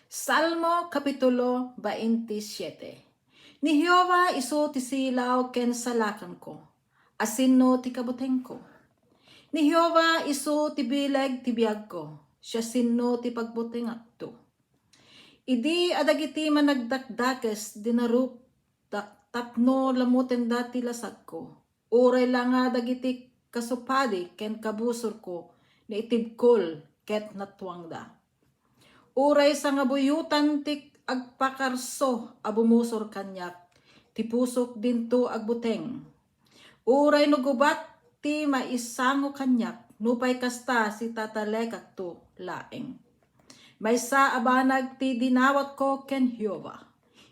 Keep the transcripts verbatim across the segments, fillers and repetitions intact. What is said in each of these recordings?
Salmo Kapitulo veintisiete. Ni Jehovah isu ti silaw ken salakanko. Asino ti kabutengko? Ni Jehovah isu ti bileg ti biagko. Siasino ti pagbutengakto? Idi a dagiti managdakdakes dinarupdak tapno lamutenda ti lasagko. Uray la nga dagiti kasupadi ken kabusorko naitibkol ket natuangda. Uray sangabuyotan ti agpakarso a bumusor kaniak, ti pusok dinto agbuteng. Uray no gubat ti maisango kaniak, nupay kasta sitatalekakto laeng. Maysa a banag ti dinawatko ken Jehovah.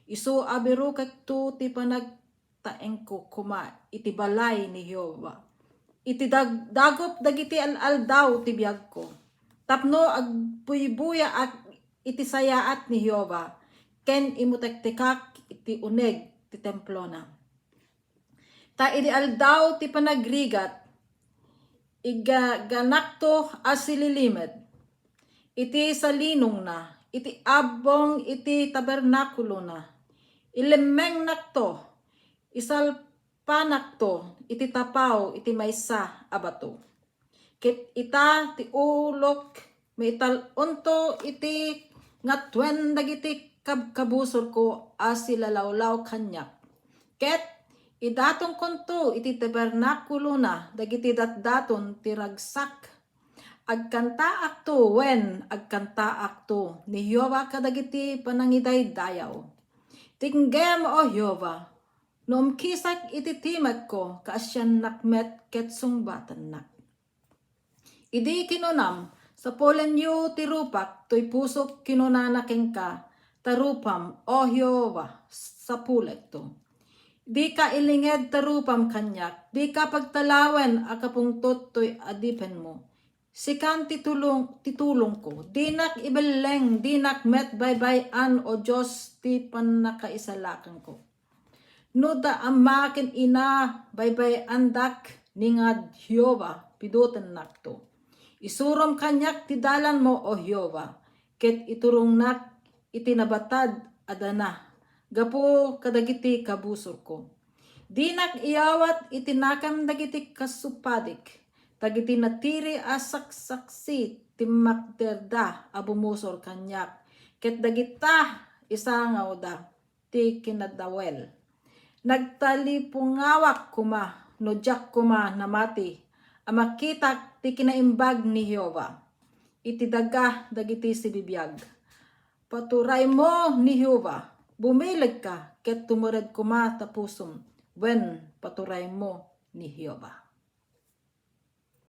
Isu a birukekto ti panagtaengko koma iti balay ni Jehovah. Iti dag-, dagup dagiti al-aldaw ti biagko. Tapno agbuybuyaak iti sayaat ni Jehovah, ken imutektekak iti uneg ti templona. Ta idi aldaw ti panagrigat, igaganakto a sililimed iti salinongna, iti abbong iti tabernakulona. Ilemmengnakto, isalpanakto iti tapaw iti maysa a bato. Ket ita ti ulok, maital-onto iti ngatuen dagiti kabkabusorko a silalawlaw kaniak. Ket idatongkonto iti tabernakulona dagiti datdaton ti ragsak. Agkantaakto, wen, agkantaakto ni Jehovah kadagiti panangidaydayaw. Tinggem, O Jehovah, no umkisak iti timekko, kaasiannak met ket sungbatannak. Idi kinunam, "Sapulenyo ti rupak toy pusok," kinunana kenka, "ta rupam, O Jehovah, sapulekto." Dika ilinged ta rupam kaniak, dika pagtalawen a kapungtot toy adipenmo. Sikan ti tulong, ti tulongko, dinak ibelleng, dinak met baybay-an, O Dios, ti pannakaisalakanko. No da ama ken ina, baybay-andak, ni nga Jehovah, pidutennakto. Isurom kaniak ti dalanmo, O Jehovah, ket iturongnak iti nabatad a dana gapu kadagiti kabusorko. Dinak iyawat iti nakam dagiti kasupadik, dagiti natiri a saksaksi ti makderda a bumusor kaniak, ket dagita isangawda ti kinadawel. Nagtalipungawak koma no diak koma namati a makitak ti kinaimbag ni Jehovah iti daga dagiti sibibiag. Paturaymo ni Jehovah, bumilegka ket tumered koma ta pusom, wen, paturaymo ni Jehovah.